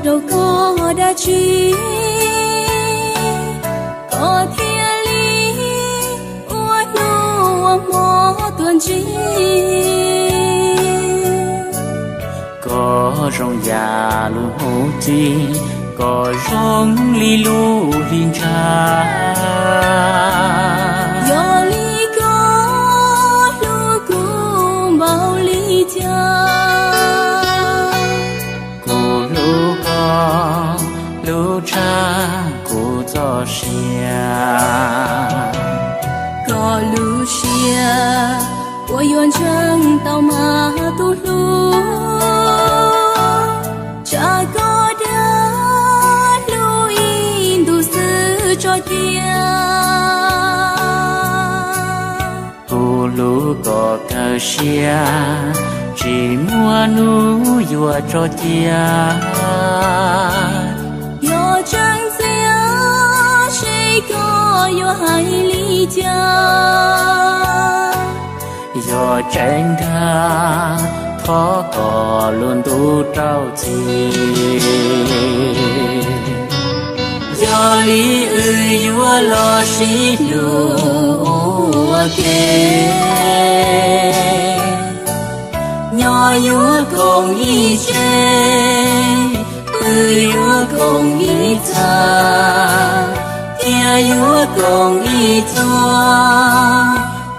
rau koj dab tsi, koj thiaj li ua hnub ua hmo tuaj ntsib. Koj zoo yam lub hauv txiv, koj zoo li lub hli ntsha. Yog li koj hlub kuv npaum li cas, kuv hlub koj hlub tshaj kuv txoj sia. Koj lub siab uas yuav ntseeg tau mas tus hlub, tsam koj dag hlub ib ntus xwb tso cia. Kuv hlub koj kawg siab, tsis muaj hnub yuav tso cia. Yog tseeb ntxiv seb koj yuav hais li cas, yog tseeb ntag thov koj lub ntuj rau txim. Yog li wb yuav los sib hlub ua ke, nyob yuav koom ib tse, pw yuav koom ib txha, thiab yuav koom ib txhua,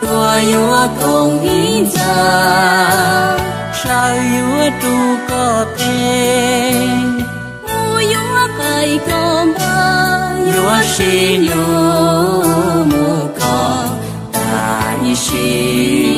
tuag yuav koom ib ntxa. Sawv yuav rub koj tes, mus yuav qaij koj npawg, yuav sib hlub mus kom tag ib sim.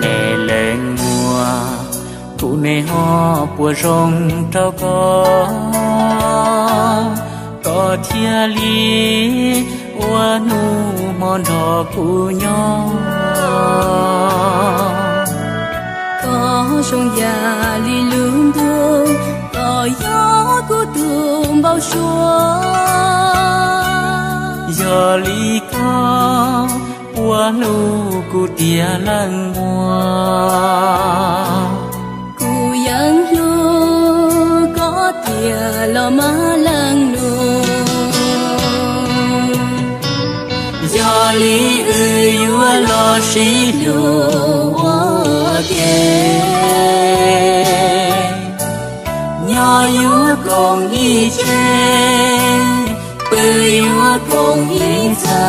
Neb leej muam, kuv neb ho puas zoo rau koj, koj thiaj li ua hnub hmo nrog kuv nyob. Koj zoo yam li lub ntuj, koj yog kuv tus npau suav. Yog li koj puas hlub kuv tiag leej muam? Kuv yeej hlub koj tiag los mas leej nus. Yog li wb yuav los sib hlub ua ke, nyob yuav koom ib tse, pw yuav koom ib ntxa,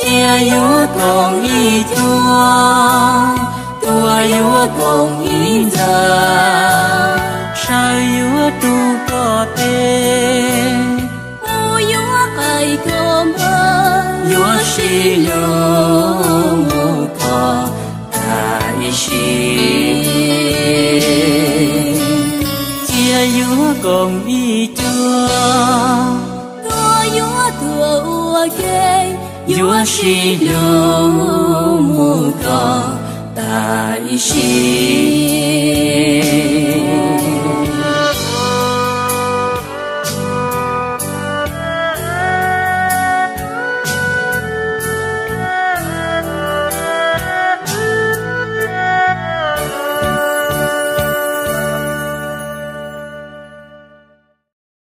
thiab yuav koom ib cuab, tuag yuav koom ib ntxa. Sawv yuav rub koj tes, mus yuav qaij koj npawg, yuav sib hlub mus kom tag ib sim. Thiab yuav koom ib cuab, tuag yuav tuag ua ke, yuav sib hlub mus kom tag ib sim.